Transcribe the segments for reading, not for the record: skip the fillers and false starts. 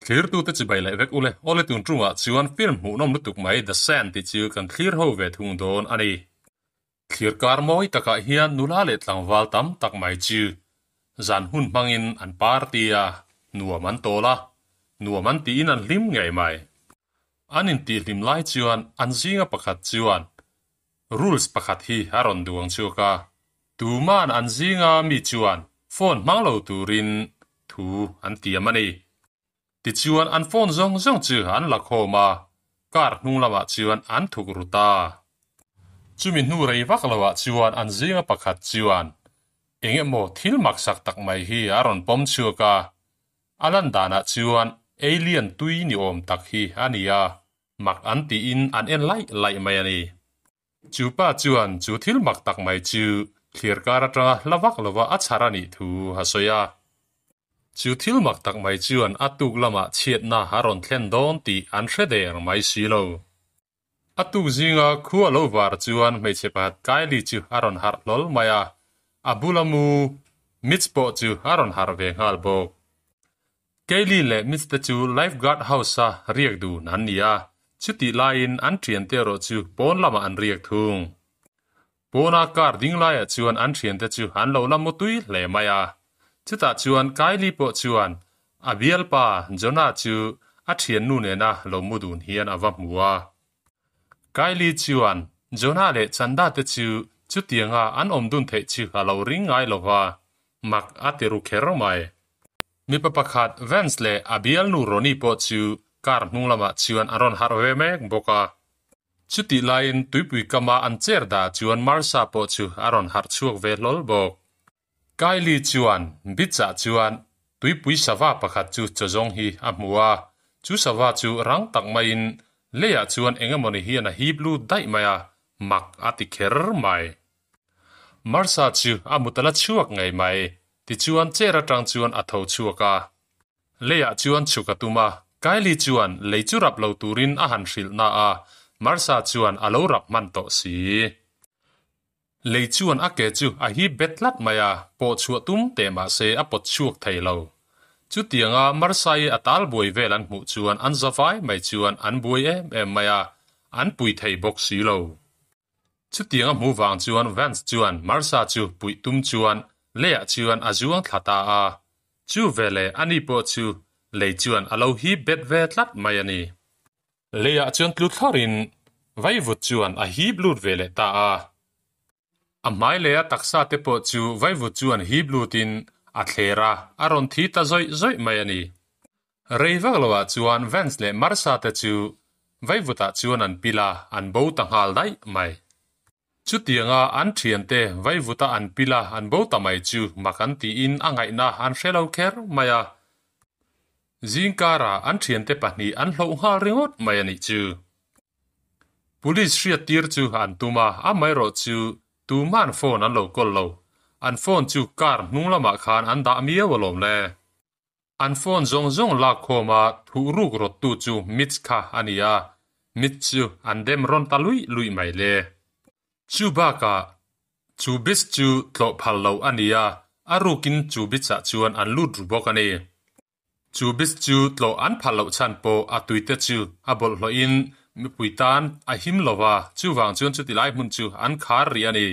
Thlirtute chibai leh vek ule. Awle tun tungah chuan film hmuhnawm lutuk mai The Sand tih chu kan thlir ho ve thung dawn a ni. Thlir kar mawi takah hian nula leh tlangval tam tak mai chu zan hun hmangin an party a, nuam an tawl a, nuam an tiin an hlim ngei mai. An intihhlim lai chuan an zinga pakhat chuan Rules pakhat hi a rawn duang chhuak a, tuma'n an zinga mi chuan phone hmang lo turin thu an tiam a ni. Tichuan an phone zawng zawng chu an la khawm a, car hnung lamah chuan an thuk ru ta. Chumi hnu rei vak loah chuan an zinga pakhat chuan eng emaw thil maksak tak mai hi a rawn pawm chhuak a, a lan danah chuan alien tui ni awm tak hi a ni a, Mak an tiin an en laih laih mai a ni. Chu pa chuan chu thil mak tak mai chu thlir kar atanga hla vak lova a chhar a nih thu a sawi a. Chu thil mak tak mai chuan a tuk lamah chhiatna a rawn thlen dawn tih an hre der mai si lo. A tuk zinga khua lo var chuan hmeichhe pakhat Kylie chu a rawn harh hlawl mai a, a bula mu Mitch pawh chu a rawn harh ve nghal bawk. Kaylee leh Mitch te chu lifeguard house-a riak dun an ni a, chutih laiin an thiante erawh chu pawn lamah an riak thung. Pawna car ding laiah chuan an thiante chu an lo la mutui hle mai a. Chutah chuan Kylie pawh chuan a bialpa Jonah chu a thiannu nena lo mu dun hian a va hmu a. Kylie chuan Jonah leh Chanda te chu chutianga an awm dun theih chu a lo ring ngai lo va, mak a ti ru kher mai. Mipa pakhat Vance leh a bialnu Ronnie pawh chu car hnung lamah chuan an rawn harh ve mek bawk a. Chutih laiin tuipui kama an chair dah chuan Marsa pawh chu a rawn harh chhuak ve hlawl bawk. Kylie chuan Beach-ah chuan tuipui sava pakhat chu chawzawng hi a hmu a, chu sava chu rang tak maiin leiah chuan eng emawni hian a hip lut daih mai a, mak a ti kher mai. Marsa chu a mut a la chhuak ngei mai, tichuan chair atang chuan a tho chhuak a. Leiah chuan chhuk a tum a, Kylie chuan lei chu rap lo turin a han hrilh na a, Marsa chuan a lo rap hman tawh si. Lei chuan a ke chu a hip bet tlat mai a, pawh chhuah tum teh mah se a pawt chhuak thei lo. Chutianga Marsai a tal buai vel an hmuh chuan an za vai mai chuan an buai em em mai a, an pui thei bawk si lo. Chutiang a hmuh vang chuan Vance chuan Marsa chu puih tum chuan leiah chuan a zuang thla ta a. Chu veleh ani pawh chu lei chuan a lo hip bet ve tlat mai a ni. Leiah chuan tlu thlawrin vaivut chuan a hip lut ve leh ta a. A hmai leh a taksa te pawh chu vaivut chuan hip lutin a thler a, a rawn thi ta zawih zawih mai a ni. Rei vak loah chuan Vance leh Marsa te chu vaivutah chuan an pil a, an bo ta nghal daih mai. Chutianga an thiante vaivuta an pil a, an bo ta mai chu mak an tiin a ngaihna an hre lo kher mai a. Zingkarah an thiante pahnih an hloh nghal ringawt mai a nih chu. Police hriattir chu an tum a, amaherawh chu tuma'n phone an lo kawl lo. An phone chu car hnung lamah khan an dah miau alawm le. An phone zawng zawng lak khawm a thuh ruk rawttu chu Mitch kha a ni a, Mitch chu an dem rawn ta luih luih mai le. Chu bakah chu beach chu tlawh phal lo a ni a, a rukin chu beach ah chuan an lut ru bawk a ni. Chu beach chu tlawh an phal loh chhan pawh a tuite chu a bawlhhlawhin mipui tan a him lo va, chuvang chuan chuti lai hmun chu an khar rih a ni.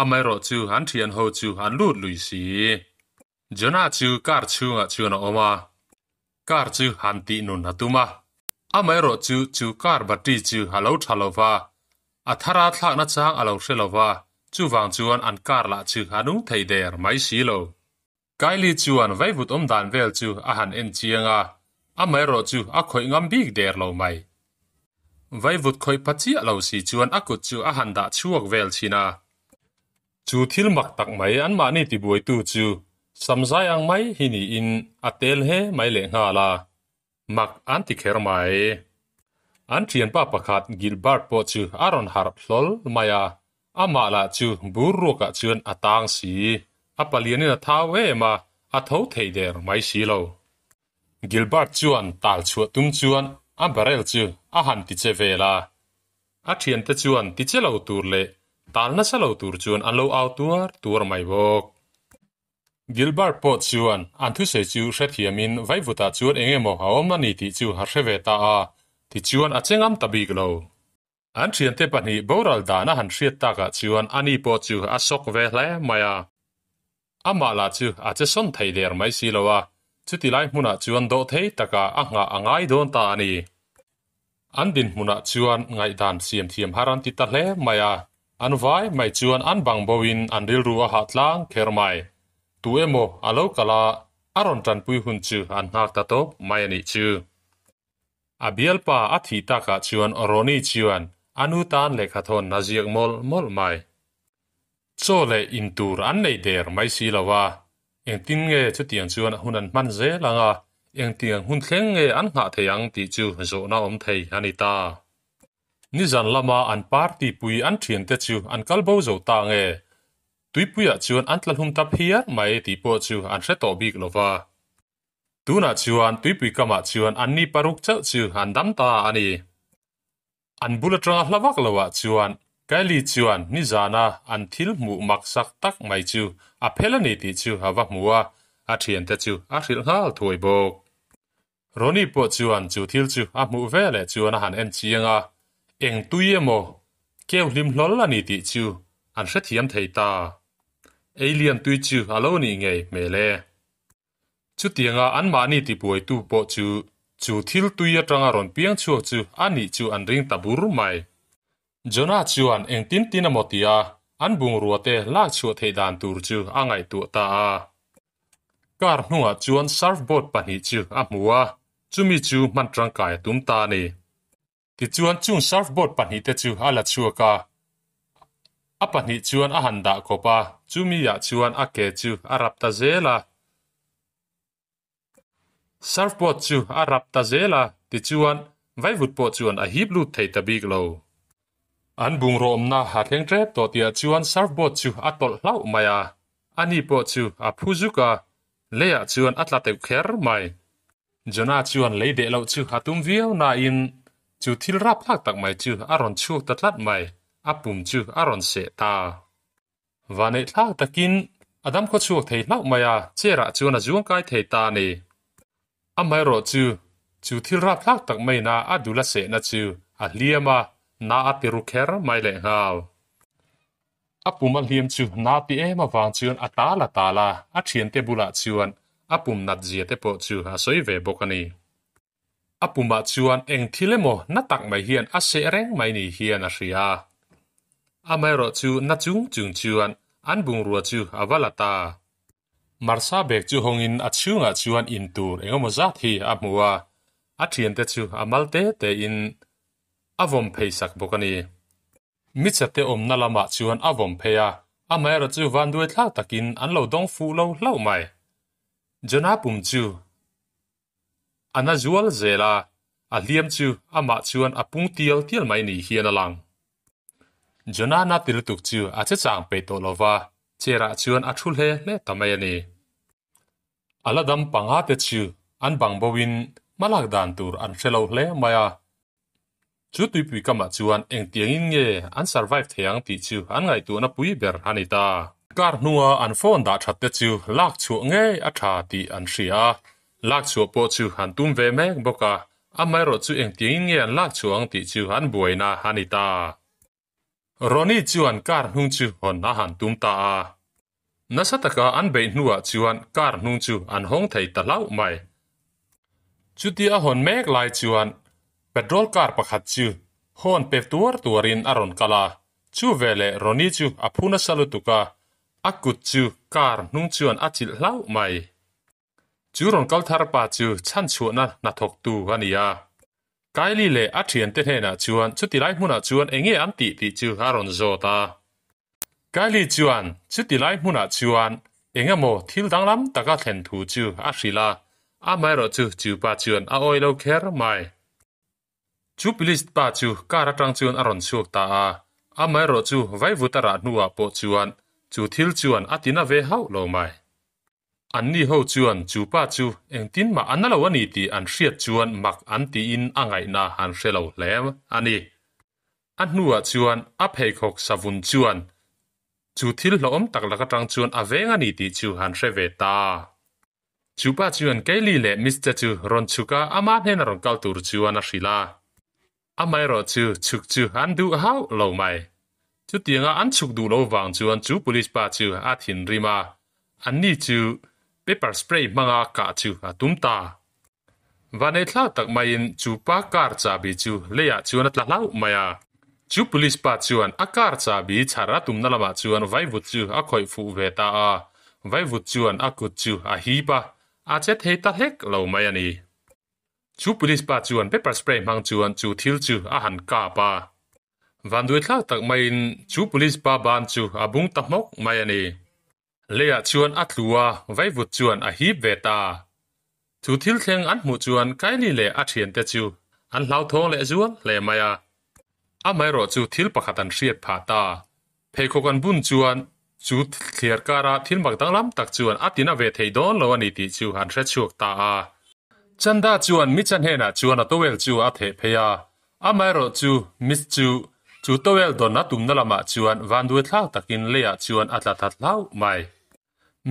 Amaherawh chu an thian ho chu an lut lui si. Jonah chu car chhungah chuan a awm a, car chu han tih nun a tum a. Amaherawh chu chu car battery chu a lo tha lo va, a thara thlakna chang a lo hre lo va, chuvang chuan an car lah chu a nung thei der mai si lo. Kylie chuan vaivut awm dan vel chu a han en chiang a, amaherawh chu a khawih ngam bik der lo mai. Vaivut khawih pha chiah lo si chuan a kut chu a han dah chhuak vel thin a. Chu thil mak tak mai anmahni tibuaitu chu samzai ang mai hi niin a tel he mai leh nghal a, mak an ti kher mai. An thianpa pakhat Gilbert pawh chu a rawn harh hlawl mai a, amah lah chu bur ruakah chuan a tang si, a palianin a thau em a, a tho thei der mai si lo. Gilbert chuan tal chhuah tum chuan a barrel chu a han ti che vel a, A thiante chuan ti che lo tur leh tal nasa lo tur chuan an lo au tuar tuar mai bawk. Gilbert pawh chuan an thusawi chu hrethiamin vaivutah chuan eng emaw a awm a ni tih chu a hre ve ta a, tichuan a che ngam ta bik lo. An thiante pahnih boral dan a han hriat takah chuan ani pawh chu a sawk ve hle mai a. Amah lah chu a che sawn thei der mai si lo a, chuti lai hmunah chuan dawhthei taka a nghah a ngai dawn ta a ni. An dinhmunah chuan ngaihdan siam thiam har an ti ta hle mai a, an vai mai chuan an bang boin an rilru a hah tlang kher mai. Tu emaw a lo kal a, a rawn tanpui hun chu an nghak ta tawp mai a nih chu. A bialpa a thih takah chuan Ronnie chuan a nu tan lehkhathawn a ziak mawlh mawlh mai. Chaw leh in tur an nei der mai si lo a, engtin nge chutiang chuan hun an hman zel ang a, engtiang hun thleng nge an nghah thei ang tih chu zawhna awm thei a ni ta. Nizan lama an party pui an thiante chu an kal bo zo ta nge, tuipuiah chuan an tla hlum ta phiar mai tih pawh chu an hre tawh bik lo va. Tunah chuan tuipui kamah chuan anni paruk chauh chu an dam ta a ni. An bul atanga hla vak loah chuan Kylie chuan nizana an thil hmuh maksak tak mai chu a phel a ni tih chu a va hmu a, a thiante chu a hrilh nghal thuai bawk. Ronnie pawh chuan chu thil chu a hmuh veleh chuan a han en chiang a, eng tui emaw keu hlim hlawl a ni tih chu an hrethiam thei ta. Alien tui chu a lo nih ngei hmel e. Chutianga anmahni tibuaitu pawh chu chu thil tui atanga rawn piang chhuak chu a nih chu an ring ta bur mai. Jonah chuan engtin tin emaw tia an bungrua te lak chhuah theih dan tur chu a ngaihtuah ta a. Car hnungah chuan surfboard pahnih chu a hmu a, chumi chu hman tangkai a tum ta a ni. Tichuan chung surfboard pahnihte chu a la chhuak a, a pahnih chuan a han dah kawp a, chumi ah chuan a ke chu a rap ta zel a. Surfboard chu a rap ta zel a, tichuan vaivut pawh chuan a hip lut thei ta bik lo. An bungraw awmna a thleng tep tawh tihah chuan surfboard chu a tawlh hlauh mai a, ani pawh chu a phu zuk a, leiah chuan a tla teuh kher mai. Jonah chuan lei deh loh chu a tum viau nain chu thil rapthlak tak mai chu a rawn chhuak ta tlat mai, a pum chu a rawn seh ta. Vaneihthlak takin a dam khaw chhuak thei hlauh mai a, chair ah chuan a zuang kai thei ta a ni. Amaherawh chu, chu thil rapthlak tak maina a dul a sehna chu a hliam a, na a ti ru kher mai lehnghal. A pum a hliam chu na ti em avang chuan a tal a tal a, a thiante bulah chuan a pum nat zia te pawh chu a sawi ve bawk a ni. A pumah chuan eng thil emaw na tak mai hian a seh reng mai ni hian a hria. Amaherawh chu na chung chung chuan an bungrua chu a va la ta. Marsa bag chu hawngin a chhungah chuan in tur eng emaw zat hi a hmu a, a thiante chu a mal te tein a vawm phei sak bawk a ni. Michate awmna lamah chuan a vawm phei a, amaherawh chu vanduai thlak takin an lo dawng fuh lo hlauh mai. Jonah pum chu a na zual zel a, a hliam chu amah chuan a pung tial tial mai ni hian a lang. Jonah na ti lutuk chu a che chang peih tawh lo va, chair ah chuan a thu hle hle ta mai a ni. A la dam panga te chu an bang bo in hmalak dan tur an hre lo hle mai a, Chu tuipui kamah chuan engtiangin nge an survive thei ang tih chu an ngaihtuahna pui ber a ni ta. Car hnunga an phone dah that te chu lak chhuah ngei a tha tih an hria a, lak chhuah pawh chu an tum ve mek bawk a, amaherawh chu engtiangin nge an lak chhuah ang tih chu an buaina a ni ta. Ronnie chuan car hnung chu hawn a han tum ta a. Nasa taka an beih hnuah chuan car hnung chu an hawng thei ta hlauh mai. Chutia a hawn mek lai chuan petrol car pakhat chu hawn pe tuar tuarin a rawn kal a, chu veleh Ronnie chu a phu nasa lutuk a, a kut chu car hnung chuan a chilh hlauh mai. Chu rawn kal thar pa chu chhanchhuahna hnathawktu a ni a. Kylie leh a thiante hnenah chuan chuti lai hmunah chuan eng nge an tih tih chu a rawn zawt a. Kylie chuan chuti lai hmunah chuan eng emaw thil danglam taka thlen thu chu a hrilh a, amaherawh chu chu pa chuan a awi lo kher mai. Chu police pa chu car atang chuan a rawn chhuak ta a, amaherawh chu vaivut a rah hnuah pawh chuan chu thil chuan a tina ve hauh lo mai. Anni ho chuan chu pa chu engtin mah a na lo a ni tih an hriat chuan mak an tiin a ngaihna an hre lo hle a ni. A hnuah chuan a pheikhawk savun chuan. Chu thil hlauhawm tak lak atang chuan a veng a ni tih chu han hre ve ta. Chu pa chuan Kaylee leh Mitch-te chu rawn chhuk a, ama hnena rawn kal tur chuan a hrilh a. Amaherawh chu chhuk chu an duh hauh lo mai. Chutianga an chhuk duh lo vang chuan chu police pa chu a thinrim a, anni chu pepper spray hmanga kah chu a tum ta. Vanei thlak tak maiin chu pa car chahbi chu leiah chuan a tla hlauh mai a. Chu police pa chuan a car chahbi chhar a tumna lamah chuan vaivut chu a khawih fuh ve ta a, vaivut chuan a kut chu a hip a, a che thei ta hlek lo mai a ni. Chu police pa chuan pepper spray hmang chuan chu thil chu a han kap a. Vanduai thlak tak maiin chu police pa ban chu a bung ta hmawk mai a ni. Leiah chuan a tlu a, vaivut chuan a hip ve ta. Chu thil thleng an hmuh chuan Kylie leh a thiante chu an hlauthawng leh zual hle mai a. Amaherawh chu thil pakhat an hriat phah ta. Pheikhawk an bun chuan chu thliar kara thil mak danglam tak chuan a tina ve thei dawn lo a ni tih chu an hre chhuak ta a. Chanda chuan Mitch-a hnenah chuan a towel chu a theh phei a, amaherawh chu Mitch chu chu towel dawn a tumna lamah chuan vanduai thlak takin leiah chuan a tla that hlauh mai.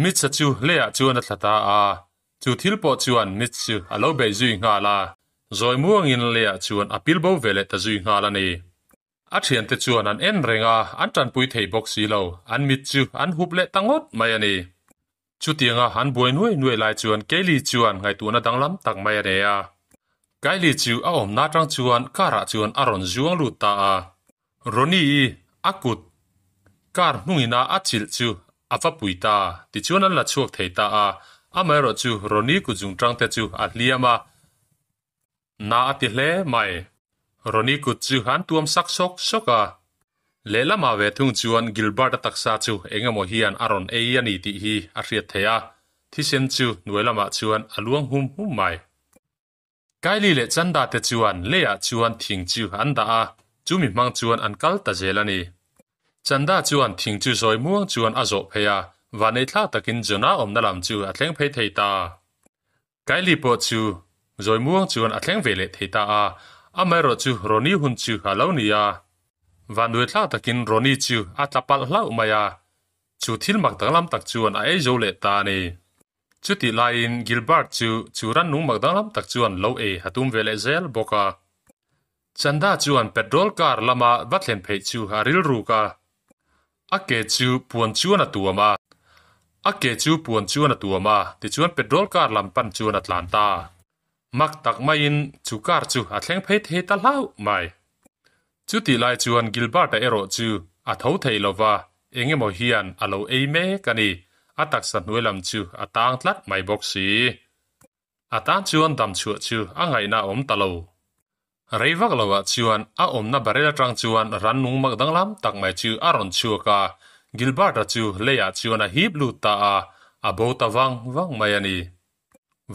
Mitch-a chu leiah chuan a tla ta a, chu thil pawh chuan Mitch chu a lo beih zui nghal a, zawi muangin leiah chuan a pil bo ve leh ta zui nghal a ni. A thiante chuan an en reng a, an tanpui thei bawk si lo, an mit chu an hup leh ta ngawt mai a ni. Chutianga an buai nuai nuai lai chuan Kaylee chuan ngaihtuahna danglam tak mai a nei a. Kylie chu a awmna atang chuan car ah chuan a rawn zuang lut ta a. Ronnie-i a kut car hnungina a chilh chu a va pui ta, tichuan an la chhuak thei ta a, amaherawh chu Ronnie kut zungtang te chu a hliam a. Na a ti hle mai. Ronnie kut chu an tuam sak sawk sawk a. Lehlamah ve thung chuan Gilbert-a taksa chu eng emaw hian a rawn ei a ni tih hi a hriat theih a, thisen chu hnuai lamah chuan a luang hum hum mai. Kylie leh Chanda te chuan leiah chuan thing chu an dah a, chumi hmang chuan an kal ta zel a ni. Chanda chuan thing chu zawi muang chuan a zawh phei a, vanei thlak takin Jonah awmna lam chu a thleng phei thei ta. Kylie pawh chu zawi muang chuan a thleng ve leh thei ta a, amaherawh chu Ronnie hun chu a lo ni a. Vanduai thlak takin Ronnie chu a tla palh hlauh mai a, chu thil mak danglam tak chuan a ei zo leh ta a ni. Chutih laiin Gilbert chu chu rannung mak danglam tak chuan lo ei a tum ve leh zel bawk a. Chanda chuan petrol car lama va thlen pheih chu a rilruk a, a ke chu puan chuan a tuam a, a ke chu puan chuan a tuam a, tichuan petrol car lam pan chuan a tlan ta. Mak tak maiin chu car chu a thleng phei thei ta hlauh mai. Chutih lai chuan Gilbert-a erawh chu a tho thei lo va, eng emaw hian a lo ei mek a ni, a taksa hnuai lam chu a tang tlat mai bawk si. A tan chuan dam chhuah chu a ngaihna a awm ta lo. Rei vak loah chuan a awmna barrel atang chuan rannung mak danglam tak mai chu a rawn chhuak a, Gilbert-a chu leiah chuan a hip lut ta a, a bo ta vang vang mai a ni.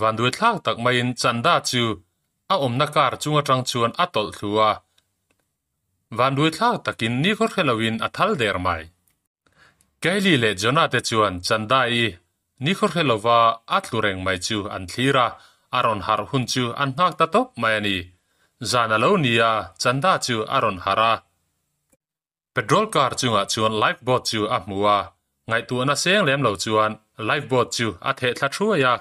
Vanduai thlak tak maiin Chanda chu a awmna car chung atang chuan a tawlh thlu a, vanduai thlak takin nikhaw hre loin a thal der mai. Kylie leh Jonah te chuan Chanda-i nikhaw hre lova a tlu reng mai chu an thlir a, a rawn harh hun chu an nghak ta tawp mai a ni. Zan a lo ni a, Chanda chu a rawn harh a. Petrol car chungah chuan life boat chu a hmu a, ngaihtuahna seng lem lo chuan life boat chu a theh thla thuai a.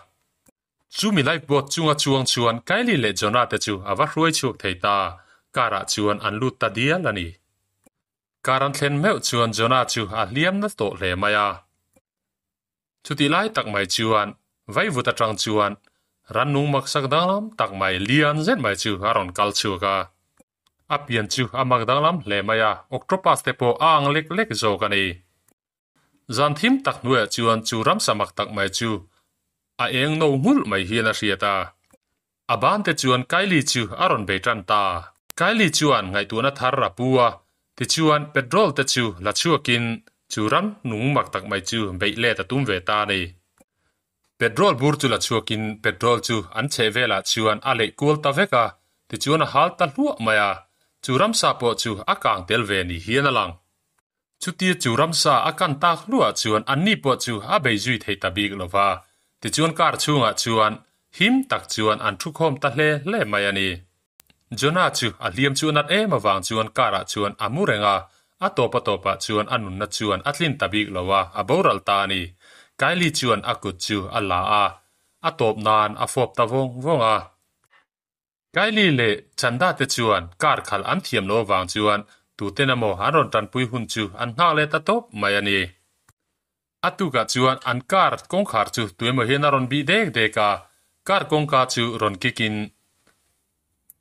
Chumi life boat chunga chuang chuan Kylie leh Jonah te chu a va hruai chhuak thei ta, car ah chuan an lut ta dial a ni. Car an thlen meuh chuan Jonah chu a hliam na tawh hle mai a. Chutih lai tak mai chuan vaivut atang chuan rannung maksak danglam tak mai lian zet mai chu a rawn kal chhuak a. A pian chu a mak danglam hle mai a, octopus te pawh a ang lek lek zawk a ni. Zan thim tak hnuaiah chuan chu ramsa mak tak mai chu a eng no nghulh mai hian a hriat a. A ban te chuan Kylie chu a rawn bei tan ta. Kylie chuan ngaihtuahna thar a pu a, tichuan petrol te chu la chhuakin chu ram nung mak tak mai chu beih let a tum ve ta a ni. Petrol bur chu la chhuakin petrol chu an chheh velah chuan a leih kual ta vek a, tichuan a hal ta hluah mai a, chu ramsa pawh chu a kang tel ve ni hian a lang. Chutia chu ramsa a kan tak hluah chuan anni pawh chu a bei zui thei ta bik lo va, tichuan car chhungah chuan him tak chuan an thukhawm ta hle hle mai a ni. Jonah chu a hliam chu a nat em avang chuan car ah chuan a mu reng a, A tawp a tawpah chuan a nunna chuan a tlin ta bik lo a, a boral ta a ni. Kylie chuan a kut chu a la a, a tawp nan a fawp ta vawng vawng a. Kylie leh Chanda te chuan car khalh an thiam lo avang chuan tuten emaw an rawn tanpui hun chu an nghak leh ta tawp mai a ni. A tukah chuan an car kawngkhar chu tuemaw hian a rawn bih dek dek a, car kawngka chu rawn kick in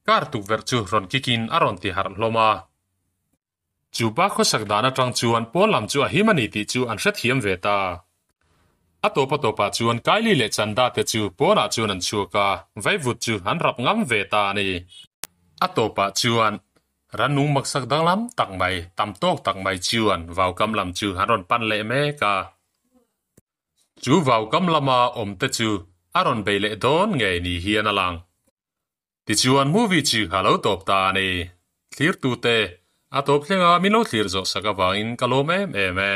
car tukverh chu rawn kick in a rawn ti harh hlawm a. Chu pa khawsak dan atang chuan pawn lam chu a him a ni tih chu an hrethiam ve ta. A tawp a tawpah chuan Kylie leh Chanda te chu pawnah chuan an chhuak a, vaivut chu an rap ngam ve ta a ni. A tawpah chuan rannung maksak danglam tak mai, tam tawk tak mai chuan vaukam lam chu an rawn pan leh mek a. Chu vaukam lama awmte chu a rawn bei leh dawn ngei ni hian a lang. Tichuan movie chu a lo tawp ta a ni. Thlirtute, a tawp thlenga min lo thlir zawh sak avangin ka lawm em em e.